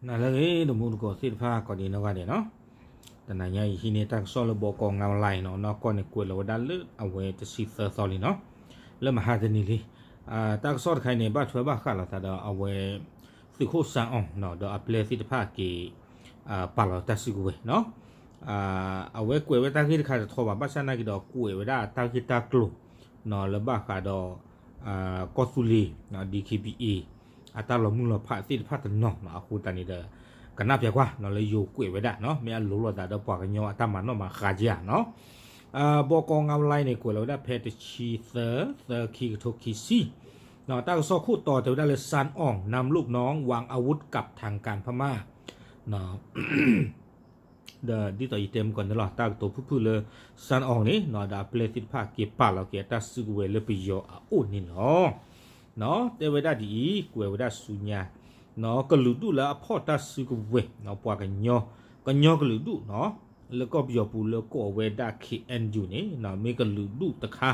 နၤလၢအဂ့ၤ တမူတကိးသ့ၣ်တဖၣ် ကိးဒံနီၢ်ဂၤဒဲးနီၤ, တနၤညါအံၤဟံးန့ၢ်တၢ်ကစီၣ်လၢဘီကီၢ်ငါးလါနီၤ, နီၢ်ကီၢ်န့ၣ်ကွဲးလီၤဝဲဒၣ်လၢအဝဲတဆံသၢသီလံနီၤ, လၢမဟါတနံၤလံ. တၢ်ကစီၣ်တခါအံၤန့ၣ် ဘၣ်ထွဲဘၣ်ဃးလိာ်သးဒီးအဝဲ သုးခိၣ်စၣ်အီၣ်နီၤ, ဒီးအပျဲၢ်သ့ၣ်တဖၣ်က့ၤ ပာ်လီၤတၢ်စုကဝဲၤနီၤ. အဝဲကွဲးဝဲတၢ်ဂ့ၢ်တခါတထီဘၣ်, ဘၣ်ဆၣ်နာ်က့ဒီးကွဲးဝဲဒၣ်တၢ်ဂ့ၢ်တၢ်ကျိၤနီၤ လၢဘၣ်ဃးဒီး ကီၢ်သူလ့ၤ DKBA အတၢ်လီၤမုၢ်လီၤဖးသ့ၣ်တဖၣ်တနီၤနီၤ, အဃိသတးန့ၣ်ဒီး ကနၣ်ပၠးကွၢ်နီၤ လၢယိၤကွဲးဝဲဒၣ်နီၤ, မ့ၢ်အလိၤလိာ်သးဒီးပှၤကညီအတၢ်မၤနီၣ်မၤဃါဧါနီၤ. ဘီကီၢ်ငါးလါန့ၣ် ကွဲးလီၤဝဲဒၣ်ဖဲတဆံသၢ သၢ ခံကထိခံဆံ တၢ်ကစီၣ်ခိၣ်တီတဲဝဲဒၣ်လၢ စၣ်အီၣ် နၢမ်လိၣ်နီၣ် ဝၢင်းအဝုတ်ၣ် ကပ် ထၢင်ကၣ် ဖမၣ် ဒီးဒ်သိးယတဲမုၢ်ကီၢ်န့ၣ်လီၤ, တၢ်ကတိၤဖုၣ်ဖုၣ်လၢ စၣ်အီၣ်န့ၣ်နီၤ ဒီးအပျဲၢ်သ့ၣ်တဖၣ်က့ၤပာ်လီၤက့ၤအတၢ်စုကဝဲၤလၢပယီၤအအိၣ်န့ၣ်လီၤ. တဲဝဲဒၣ်ဒ်အံၤ, ကွဲးဝဲဒၣ်ဆူညါနီၤ, ကလုာ်ဒူၣ်လၢအဖီၣ်တၢ်စုကဝဲၤနီၤ ပှၤကညီ, ကညီကလုာ်ဒူၣ်နီၤ လၢကီၢ်ပယီၤပူၤလၢကိးဝဲဒၣ် KNU န့ၣ်နီၤ မ့ၢ်ကလုာ်ဒူၣ်တခါ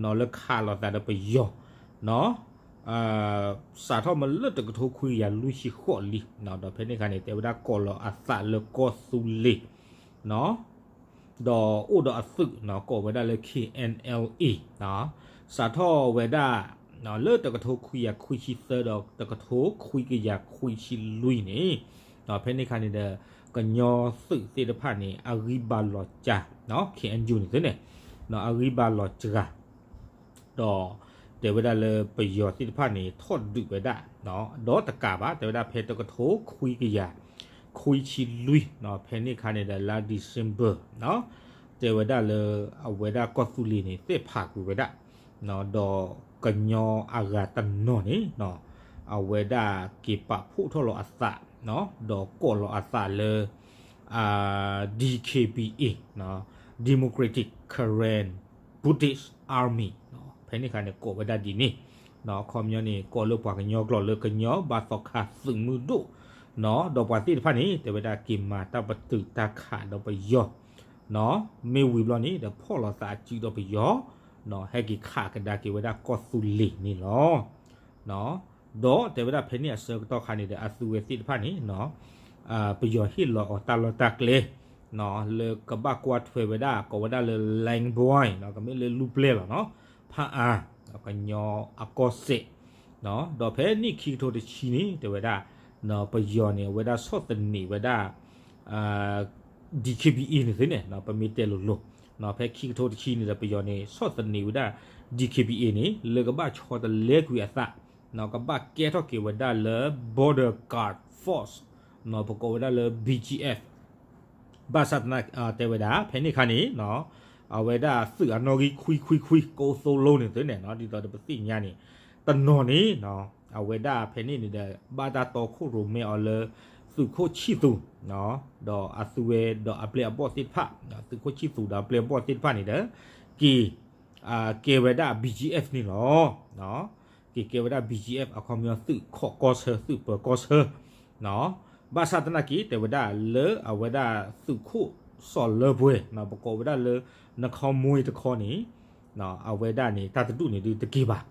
နီၤ လၢခးလိာ်သးဒီးပယီၤနီၤ စးထီၣ်မ့ၢ်လၢတကထိခွံကယၤလွံၢ်ဆံဃိးလံနီၤ, ဒီးဖဲန့ၣ်အခါန့ၣ် တဲဝဲဒၣ်ကိးလီၤအသးလၢကီၢ်သူလ့ၤနီၤ, ဒီးအိၣ်ဒီးအသုးနီၤ ကိးဝဲဒၣ်လၢ KNLA နီၤ, စးထီၣ်ဝဲဒၣ်နီၤ လၢတကထိခွံကယၤခွံဆံသၢဒီးတကထိခွံကယၤခွံဆံလွံၢ်န့ၣ်နီၤ, ဖဲန့ၣ်အခါန့ၣ်ဒီး ကညီသုးသ့ၣ်တဖၣ်န့ၣ် အဂံၢ်ဘါလီၤစှၤနီၤ, KNU န့ၣ်သ့န့ၣ်နီၤ အဂံၢ်ဘါလီၤစှၤ ဒီးတဲဝဲဒၣ်လၢပယီၤသ့ၣ်တဖၣ်န့ၣ် ထီၣ်ဒုးဝဲဒၣ်နီၤ, ဒီးတကးဘၣ် တဲဝဲဒၣ်ဖဲတကထိခွံကယၤခွံဆံလွံၢ်နီၤ, ဖဲန့ၣ်အခါန့ၣ်ဒီး လါ December နီၤ, တဲဝဲဒၣ်လၢအဝဲဒၣ်ကီၢ်သူလ့ၤန့ၣ် သ့ၣ်ဖးကွံာ်ဝဲဒၣ်နီၤ, ဒီးကညီအဂၤတနီၤန့ၣ်နီၤ အဝဲဒၣ်က့ၤပာ်ဖှိၣ်ထီၣ်လီၤအသးနီၤ, ဒီးကိးလီၤအသးလၢ DKBA နီၤ, Democratic Karen Buddhist Army နီၤ, ဖဲန့ၣ်အခါန့ၣ် ကိးဝဲဒၣ်ဒ်န့ၣ်နီၤ, အခီပညီန့ၣ် ကိးလၢပှၤကညီကျိာ်လၢကညီဘါသီခါသုးမုၢ်ဒိၣ်နီၤ, ဒီးပှၤသ့ၣ်တဖၣ်န့ၣ် တဲဝဲဒၣ်က့ၤမၤတၢ်ပတုာ်တၢ်ခးဒီးပယီၤနီၤ, မ့ၢ်ဝံၤဘျီန့ၣ်ဒီး ဖီၣ်လီၤသးအစုဒီးပယီၤနီၤ, ဟဲက့ၤခးကဒါက့ၤဝဲဒၣ်ကီၢ်သူလ့ၤန့ၣ်လီၤ. ဒီးတဲဝဲဒၣ်ဖဲန့ၣ်အဆၢကတီၢ်ခါန့ၣ်ဒီး အသုဝဲသ့ၣ်တဖၣ်န့ၣ်နီၤ, ပယီၤဟ့ၣ်လီၤအီၤတၢ်လီၢ်တၢ်ကျဲနီၤ, လၢကဘၣ်ကွၢ်ထွဲဝဲဒၣ် ကိးဝဲဒၣ်လၢ လၣ်ဘွဲၣ်နီၤ, ကမ့ၢ်လၢလူၢ်ပျဲၢ်လီၤနီၤ, ဖၣ်အၣ် ကညီအကီၢ်စဲၣ်နီၤ, ဒီးဖဲန့ၣ်ခံကထိတဆံန့ၣ် တဲဝဲဒၣ် ပယီၤန့ၣ် အဝဲဒၣ်ဆီၣ်သနံးဝဲဒၣ် DKBA န့ၣ်သ့န့ၣ်နီၤ, ပမ့ၢ်တဲလိၤလိၤနီၤ, ဖဲခံကထိတဆံန့ၣ်ဒီး ပယီၤန့ၣ် ဆီၣ်သနံးဝဲဒၣ် DKBA န့ၣ် လၢကဘၣ်ဆီတလဲကွံာ်အသးနီၤ, ကဘၣ်ကဲထီၣ်က့ၤဝဲဒၣ်လၢ Border Guard Force နီၤ, ပကိးဝဲဒၣ်လၢ BGF ဘၣ်ဆၣ်သနာ်က့ တဲဝဲဒၣ် ဖဲန့ၣ်အခါန့ၣ်နီၤ, အဝဲဒၣ်သုးအနီၣ်ဂံၢ်ခွံခွံခွံ ကိးသိလိန့ၣ်သ့န့ၣ်နီၤ, ဒ်သိးဒီးပသ့ၣ်ညါန့ၣ် တနီၤန့ၣ်နီၤ, အဝဲဒၣ်ဖဲန့ၣ်န့ၣ်ဒီး ဘၣ်တၢ်တီခိၣ်ရိၣ်မဲအီၤလၢ သုးခိၣ်ဆံၣ်သူးနီၤ, ဒီးအသုဝဲဒီးအပျဲၢ်အဘီၣ်သ့ၣ်တဖၣ်, သုးခိၣ်ဆံၣ်သူးဒီးအပျဲၢ်အဘီၣ်သ့ၣ်တဖၣ်န့ၣ်ဒီး က့ၤ ကဲဝဲဒၣ် BGF န့ၣ်လီၤ. က့ၤကဲဝဲဒၣ် BGF အခီပညီ သုးခိးကီၢ်ဆၢ သုးပၢၤကီၢ်ဆၢ ဘၣ်ဆၣ်သနာ်က့ တဲဝဲဒၣ်လၢအဝဲဒၣ်သုးခိၣ်စီၤလၢပှဲၤ ပကိးဝဲဒၣ်လၢ နခီမွ့တခီန့ၣ် အဝဲဒၣ်န့ၣ် တၢ်တဒူၣ်န့ၣ်ဒုးတက့ၤဘၣ်,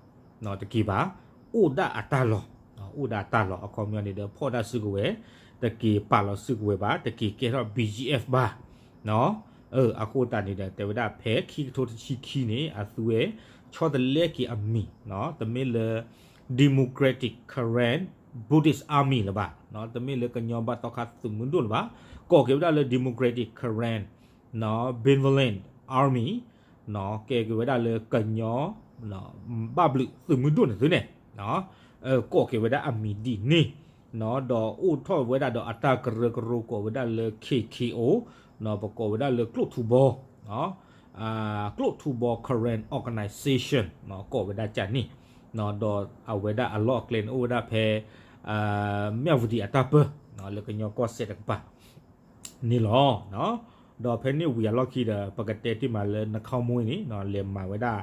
တက့ၤဘၣ်, အိၣ်ဒၣ်အတၢ်လီၢ်, အိၣ်ဒၣ်အတၢ်လီၢ် အခီပညီန့ၣ်ဒီး ဖီၣ်ဒၣ်စုကဝဲၤ, တက့ၤပာ်လီၤစုကဝဲၤဘၣ်, တက့ၤကဲထီၣ် BGF ဘၣ် အဃိသတးန့ၣ်ဒီး တဲဝဲဒၣ်ဖဲခံကထိတဆံခံန့ၣ် အသုဝဲ ဆီတလဲက့ၤအမံၤ, တမ့ၢ်လၢ Democratic Karen Buddhist Army လၢၤဘၣ်, တမ့ၢ်လၢကညီဘါသီခါသုးမုၢ်ဒိၣ်လၢၤဘၣ်, ကိးက့ၤဝဲဒၣ်လၢ Democratic Karen Benevolent Army, ကဲက့ၤဝဲဒၣ်လၢကညီ ဘၣ်ဘျုးသုးမုၢ်ဒိၣ်န့ၣ်သုန့ၣ် ကိးက့ၤဝဲဒၣ်အမံၤဒ်န့ၣ်, ဒီးအိၣ်ထီၣ်ဝဲဒၣ်ဒီးအတၢ်ကရၢကရိကိးဝဲဒၣ်လၢ KKO, ပကိးဝဲဒၣ်လၢကျိၣ်ထူဘီ, ကျိၣ်ထူဘီ Karen Organization ကိးဝဲဒၣ်ကန့ၣ်, ဒီးအဝဲဒၣ်အလီၢ်အကျဲန့ၣ် အိၣ်ဝဲဒၣ်ဖဲ မၠၣ်ဝတံၤအတၢ်ပၢ လၢကညီကီၢ်စဲၣ်တကပၤ န့ၣ်လီၤ. ဒီးဖဲန့ၣ်ဝံၤအလီၢ်ခံဒီး ပကတဲတ့ၢ်မးလၢ နခီမွ့န့ၣ် လဲၤမၤဝဲဒၣ်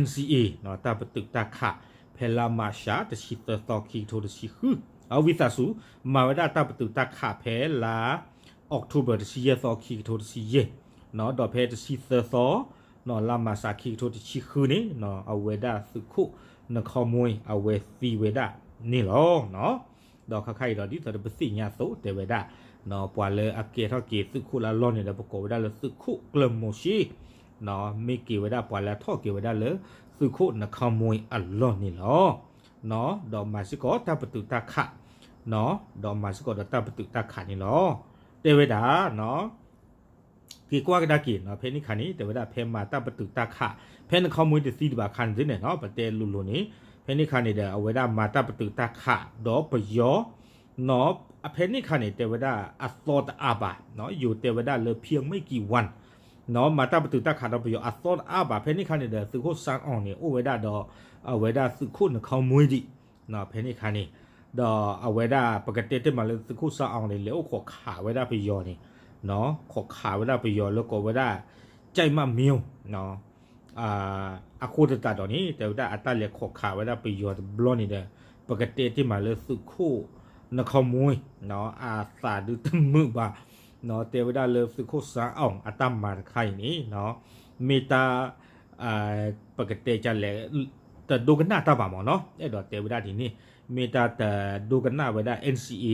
NCA တၢ်ပတုာ်တၢ်ခး ဖဲလါမၢ်ၡး တဆံသၢသီ ခံကထိတဆံဃု, အဝံသးစူၤ မၤဝဲဒၣ်တၢ်ပတုာ်တၢ်ခးဖဲလါ October တဆံယဲၢ်သီ ခံကထိတဆံယဲၢ်, ဒီးဖဲတဆံသၢသီ လါမၢ်ၡး ခံကထိတဆံဃုန့ၣ် အဝဲဒၣ်သုးခိၣ်နခီမွ့ အဝဲသံဝဲဒၣ်န့ၣ်လီၤ. ဒီးခါခါအံၤဒီးဒ်သိးဒီးပသ့ၣ်ညါအသိးတဲဝဲဒၣ် ပှၤလၢအကဲထီၣ်က့ၤသုးခိၣ်လၢအလီၢ်န့ၣ်ဒီး ပကိးဝဲဒၣ်လၢသုးခိၣ်ကျၢၢ်မိၤၡ့ မ့ၢ်က့ၤဝဲဒၣ်ပှၤလၢအထီၣ်က့ၤဝဲဒၣ်လၢသုးခိၣ်နခီမူအလီၢ်န့ၣ်လီၤ. ဒီးမၤစ့ၢ်ကီးတၢ်ပတုာ်တၢ်ခး ဒီးမၤစ့ၢ်ကီးဒီးတၢ်ပတုာ်တၢ်ခးန့ၣ်လီၤ. တဲဝဲဒၣ် က့ၤကွၢ်ကဒါက့ၤ ဖဲန့ၣ်ခါန့ၣ် တဲဝဲဒၣ်ဖဲမၤတၢ်ပတုာ်တၢ်ခး ဖဲနခီမူတသံတဘၣ်ခါန့ၣ်န့ၣ် ပတဲလိၤလိၤန့ၣ် ဖဲန့ၣ်ခါန့ၣ်ဒီး အဝဲဒၣ်မၤတၢ်ပတုာ်တၢ်ခးဒီးပယီၤ ဖဲန့ၣ်ခါန့ၣ် တဲဝဲဒၣ်အသီတအါဘၣ် ယိၤတဲဝဲဒၣ်လၢဖံမ့ၢ်ကံဝၣ် မၤတၢ်ပတုာ်တၢ်ခးဒီးပယီၤအသီတအါဘၣ် ဖဲန့ၣ်ခါန့ၣ်ဒီး သုးခိၣ်စၣ်အီၤန့ၣ် အိၣ်ဝဲဒၣ်ဒီး အဝဲဒၣ်သုးခိၣ်နခီမူဒံး ဖဲန့ၣ်ခါန့ၣ် ဒီးအဝဲဒၣ်ပကတဲတ့ၢ်မးလၢသုးခိၣ်စၣ်အီၤန့ၣ် လဲၤအိၣ်ခိးခးဝဲဒၣ်ပယီၤန့ၣ် ခိးခးဝဲဒၣ်ပယီၤလၢကိးဝဲဒၣ် ကၠဲးမးမၠိ အဃိသတးဒီးန့ၣ် တဲဝဲဒၣ်အတၢ်လဲၤခိးခးဝဲဒၣ်ပယီၤတဘျီန့ၣ်ဒီး ပကတဲတ့ၢ်မးလၢသုးခိၣ်နခီမူ အသးဒုတမုာ်ဘၣ် တဲဝဲဒၣ်လၢသုးခိၣ်စၣ်အီၤအတၢ်မၤတခါအံၤန့ၣ် မ့ၢ်တၢ် ပကတဲကလဲၣ် တဒိကနၣ်တၢ်ဘၣ်မ့ၢ်နီၤ အဲၣ်ဒိးတဲဝဲဒၣ်ဒ်န့ၣ် မ့ၢ်တၢ်တဒိကနၣ်ဝဲဒၣ် NCA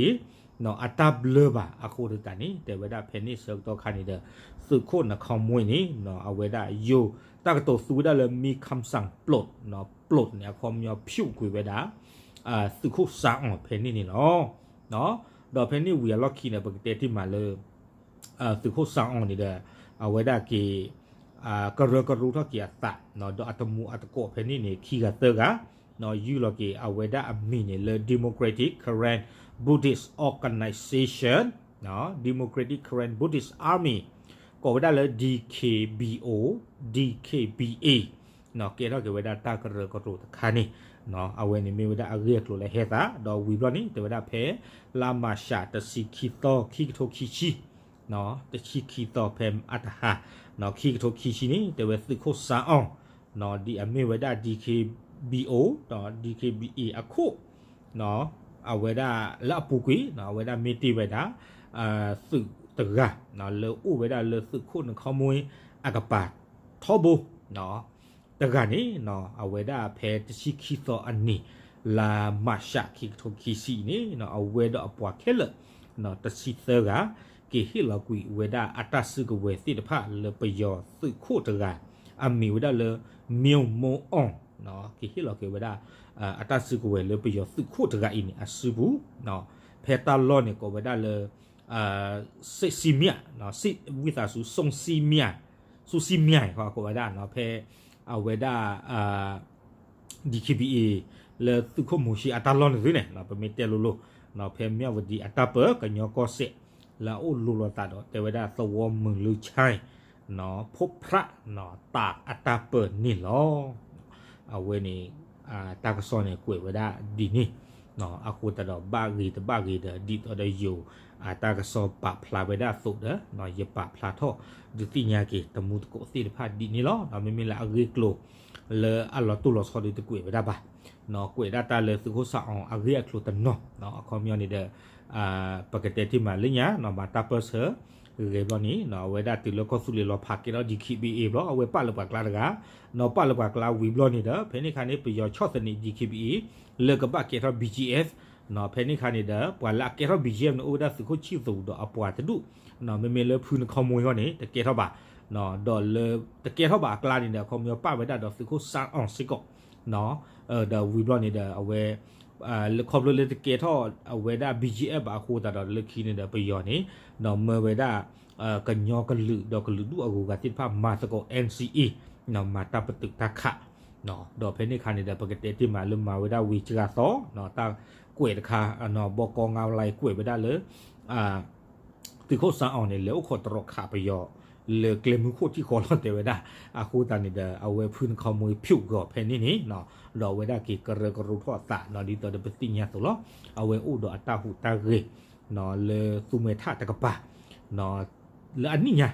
အတၢ်ဘျၢဘၣ် အဃိသတးန့ၣ် တဲဝဲဒၣ်ဖဲန့ၣ်ဆၢကတီၢ်ခါန့ၣ်ဒီး သုးခိၣ်နခီမူန့ၣ် အဝဲဒၣ်ယိၤတၢ်ကတိၤသူဝဲဒၣ်လၢ မ့ၢ် คำสั่งปลด ပျိးန့ၣ် အခီပညီဖျိးကွံာ်ဝဲဒၣ် သုးခိၣ်စၣ်အီၤဖဲန့ၣ်န့ၣ်လီၤ. ဒီးဖဲန့ၣ်ဝံၤအလီၢ်ခံန့ၣ် ပကတဲတ့ၢ်မးလၢ သုးခိၣ်စၣ်အီၤန့ၣ်ဒီး အဝဲဒၣ်က့ၤ ကရၢကရိထီၣ်က့ၤအသး ဒီးအတမူအတကိးဖဲန့ၣ်န့ၣ် ခံဂၤသၢဂၤ ယုၢ်လီၤက့ၤအဝဲဒၣ်အမံၤန့ၣ်လၢ Democratic Karen Buddhist Organization, Democratic Karen Buddhist Army ကိးဝဲဒၣ်လၢ DKBO, DKBA ကဲထီၣ်က့ၤဝဲဒၣ်တၢ်ကရၢကရိတခါန့ၣ် အဝဲန့ၣ်မ့ၢ်ဝဲဒၣ်အဂ့ၢ်အကျိၤလၢဟဲသး ဒီးဝံၤဘျီန့ၣ် တဲဝဲဒၣ်ဖဲ လါမၢ်ၡး တဆံခံသီ ခံကထိခံဆံ တဆံခံသီဖဲအတဟါ ခံကထိခံဆံန့ၣ် တဲဝဲသုးခိၣ်စၣ်အီၤ ဒ်အမ့ၢ်ဝဲဒၣ် DKBO ဒီး DKBA အခိၣ် အဝဲဒၣ်လၢအပူၤကွံာ် အဝဲဒၣ်မ့ၢ်တ့ၢ်ဝဲဒၣ် သုးတဂၤ လၢအိၣ်ဝဲဒၣ်လၢသုးခိၣ်နခီမူအကပၤထီဘိ တဂၤန့ၣ် အဝဲဒၣ်ဖဲတဆံခံသီအနံၤ လါမၢ်ၡး ခံကထိခံဆံအံၤန့ၣ် အဝဲဒီးအပှၤခဲလၢာ် တဆံသၢဂၤ က့ၤဟ့ၣ်လီၤကွံာ်ဝဲဒၣ်အတၢ်စုကဝဲၤသ့ၣ်တဖၣ်လၢပယီၤသုးခိၣ်တဂၤ အမံၤဝဲဒၣ်လၢ မၠိမိအီၣ် က့ၤဟ့ၣ်လီၤက့ၤဝဲဒၣ် အတၢ်စုကဝဲၤလၢပယီၤသုးခိၣ်တဂၤအံၤန့ၣ် အစုပူၤ ဖဲတၢ်လီၢ်န့ၣ် ကိးဝဲဒၣ်လၢ စ့ၣ်စံမၠၣ် ဝံသးစူၤ စူၣ်စံမၠၣ် စူၣ်စံမၠၣ် ကိးဝဲဒၣ် ဖဲအဝဲဒၣ် DKBA လၢသုးခိၣ်မိၤၡ့အတၢ်လီၢ်န့ၣ်သုန့ၣ် ပမ့ၢ်တဲလိၤလိၤ ဖဲမၠၣ်ဝတံၤအတၢ်ပၢ ကညီကီၢ်စဲၣ် လၢအအိၣ်လိၤလိာ်သးဒီး တဲဝဲဒၣ်သဝီမုၢ်လုၢ်ဆဲ ဖိဖြး တၢ်အတၢ်ပၢန့ၣ်လီၤ. အဝဲန့ၣ် တၢ်ကစီၣ်န့ၣ်ကွဲးဝဲဒၣ်ဒ်န့ၣ် အဃိသတးဒီးဘၣ်ဂ့ၤတဘၣ်ဂ့ၤဒီး ဒ်သိးဒီးယိၤ တၢ်ကစီၣ်ပာ်ဖျါဝဲဒၣ်အသိးဒီး ယပာ်ဖျါထီၣ်ဒုးသ့ၣ်ညါက့ၤ တမူတကိးသ့ၣ်တဖၣ်ဒ်န့ၣ်လီၤ. မ့မ့ၢ်လၢအဂ့ၢ်အကျိၤ လၢအလီၤတိၢ်လီၤဆီဒုးတကွဲးဝဲဒၣ်ဘၣ် ကွဲးဒၣ်တၢ်လၢသုးခိၣ်စၣ်အီၤအဂ့ၢ်အကျိၤတနီၤ အခီပညီန့ၣ်ဒီး ပကတဲတ့ၢ်မးလၢညါ မၤတၢ်ပၢၢ်ဆၢ ဂ့ၤဂ့ၤဘျီန့ၣ် အဝဲဒၣ်တုၤလၢကီၢ်သူလ့ၤလီၤဖးကဲထီၣ် DKBA ဘျီ အဝဲပာ်လၢပှၤကျါတဂၤ နီၢ်ပာ်လၢပှၤကျါဝံၤဘျီန့ၣ်ဒီး ဖဲန့ၣ်ခါန့ၣ် ပယီၤဆီၣ်သနံး DKBA လၢကဘၣ်ကဲထီၣ် BGF ဖဲန့ၣ်ခါန့ၣ်ဒီး ပှၤလၢအကဲထီၣ် BGF န့ၣ် အိၣ်ဝဲဒၣ်သုးခိၣ်ဆံၣ်သူးဒီးအပှၤတဒူၣ် မ့မ့ၢ်လၢဖုနခီမူအဂီၢ်န့ၣ် တကဲထီၣ်ဘၣ် ဒီးလၢတကဲထီၣ်ဘၣ်အကျါန့ၣ်ဒီး အခီပညီပာ်ဝဲဒၣ်ဒီးသုးခိၣ်စၣ်အီၤစ့ၢ်ကီး ဒီးဝံၤဘျီန့ၣ်ဒီး အဝဲ လၢခီဖျိလၢတကဲထီၣ်အဝဲဒၣ် BGF ဘၣ်အဃိသတးဒီး လၢခံန့ၣ်ဒီးပယီၤန့ၣ် ဒီးမၢဝဲဒၣ် ကညီကလုာ်ဒီးကလုာ်ဒူၣ်အဂုၤအဂၤသ့ၣ်တဖၣ် မၤသကိး NCA မၤတၢ်ပတုာ်တၢ်ခး ဒီးဖဲန့ၣ်ခါန့ၣ်ဒီး ပကတဲတ့ၢ်မးလၢမၤဝဲဒၣ်ဝံၤစှၤသီ တၢ်ကွဲးတခါ ဘီကီငါလါကွဲးဝဲဒၣ်လၢ သုးခိၣ်စၣ်အီၤန့ၣ် လဲၤအိၣ်ခိးတြီခးပယီၤ လၢကျဲမုၢ်ခိၣ်ထံဃီလီၤတဲဝဲဒၣ် အဃိသတးန့ၣ်ဒီး အဝဲဖုနခီမူဖျိးဂီၤဖဲန့ၣ်န့ၣ် ဒီးအဝဲဒၣ်က့ၤကရၢကရိထီၣ်အသး ဒ်သိးဒီးပသ့ၣ်ညါအသိးလီၤ. အဝဲအိၣ်ဒီးအတၢ်ဟူးတၢ်ဂဲၤ လၢသူမှဲထၣ်တကပၤ လၢအနံၣ်ညါ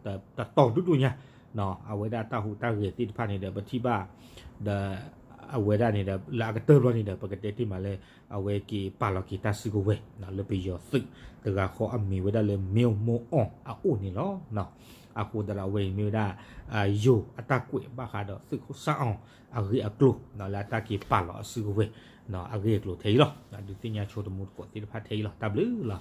တတီၤဒိၣ်ဒိၣ်ညါ အဝဲဒၣ်တၢ်ဟူးတၢ်ဂဲၤသ့ၣ်တဖၣ်န့ၣ်ဒီး ပထံၣ်ဘၣ် ဒီး အဝဲဒၣ်န့ၣ်ဒီး လၢအကတၢၢ်ဘျီန့ၣ်ဒီး ပကတဲတ့ၢ်မးလၢ အဝဲက့ၤပာ်လီၤက့ၤတၢ်စုကဝဲၤ လၢပယီၤသုးတဂၤဃီအမံၤဝဲဒၣ်လၢ မၠိမိအီၣ်အအိၣ်န့ၣ်လီၤ. အဃိသတးဒီးအဝဲအံၤမ့ၢ်ဝဲဒၣ် ယိၤအတၢ်ကွဲးဘၣ်ဃးဒီးသုးခိၣ်စၣ်အီၤအဂ့ၢ်အကျိၤ လၢအတၢ်က့ၤပာ်လီၤအစုကဝဲၤ အဂ့ၢ်အကျိၤထဲအံၤလီၤ. ဒုးသ့ၣ်ညါဆိတမူတကိးသ့ၣ်တဖၣ်ထဲအံၤလီၤ. တၢ်ဘျုးလီၤ.